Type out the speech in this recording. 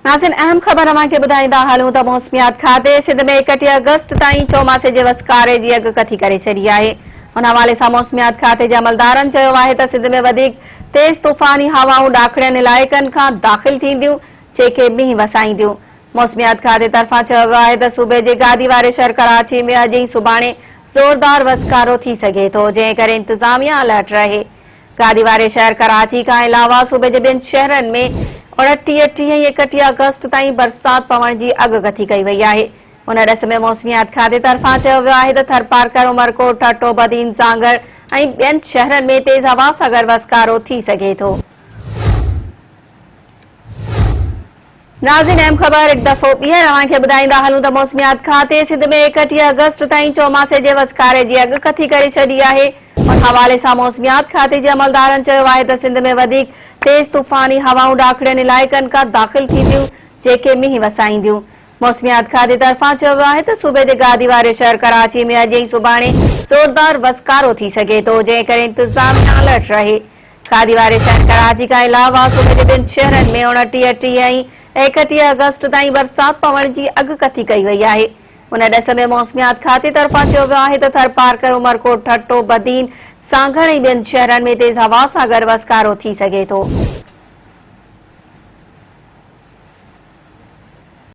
ناظرين اهم خبر اوهان کي ٻڌائيندا هلون ته موسميات کاتي سنڌ ۾ 31 آگسٽ تائين چوماسي جي وسڪاري جي اڳڪٿي ڪري ڇڏي آهي. ان حوالي سان موسميات کاتي جي عملدارن چيو آهي ته سنڌ ۾ وڌيڪ تيز طوفاني هوائون ڏاکڻين علائقن کان داخل ٿينديون جيڪي مينهن وسائينديون. موسميات کاتي طرفان چيو ويو آهي ته صوبي جي گادي واري شهر ڪراچي ۾ اڄ ۽ سڀاڻي زوردار وسڪارو ٿي سگهي ٿو جنهن ڪري انتظاميا الرٽ رهي. گادي واري شهر ڪراچي کان علاوه صوبي جي ٻين شهرن ۾ 29، 30 ۽ 31 آگسٽ تائين برسات پوڻ جي اڳڪٿي ڪئي وئي آهي. ان ڏس ۾ موسميات کاتي طرفان چيو ويو آهي ته ٿرپارڪر، عمرڪوٽ، ٺٽو، بدين، سانگهڙ ۽ ٻين شهرن ۾ تيز هوا سان گڏ وسڪارو ٿي سگهي ٿو. ناظرين اهم خبر هڪ دفعو ٻيهر اوهان کي ٻڌائيندا هلون ته موسميات کاتي سنڌ ۾ 31 آگسٽ تائين چوماسي جي وسڪاري جي اڳڪٿي ڪري ڇڏي آهي. ان حوالي سان موسميات کاتي جي عملدارن چيو آهي ته سنڌ ۾ وڌيڪ تيز طوفاني هوائون ڏاکڻين علائقن کان داخل ٿينديون جيڪي مينهن وسائينديون. موسميات کاتي طرفان چيو ويو آهي ته صوبي جي گادي واري شهر ڪراچي ۾ اڄ ۽ سڀاڻي زوردار وسڪارو ٿي سگهي ٿو جنهن ڪري انتظاميا الرٽ رهي. کاڌي واري شهر ڪراچي کان علاوه صوبي جي ٻين شهرن ۾ 29، 30 ۽ 31 آگسٽ تائين برسات پوڻ جي اڳڪٿي ڪئي وئي آهي. ان ڏس ۾ موسميات کاتي طرفان چيو ويو آهي ته ٿرپارڪر، عمرڪوٽ، ٺٽو، بدين، سانگهڙ ۽ ٻين شهرن ۾ تيز هوا سان گڏ وسڪارو ٿي سگهي ٿو.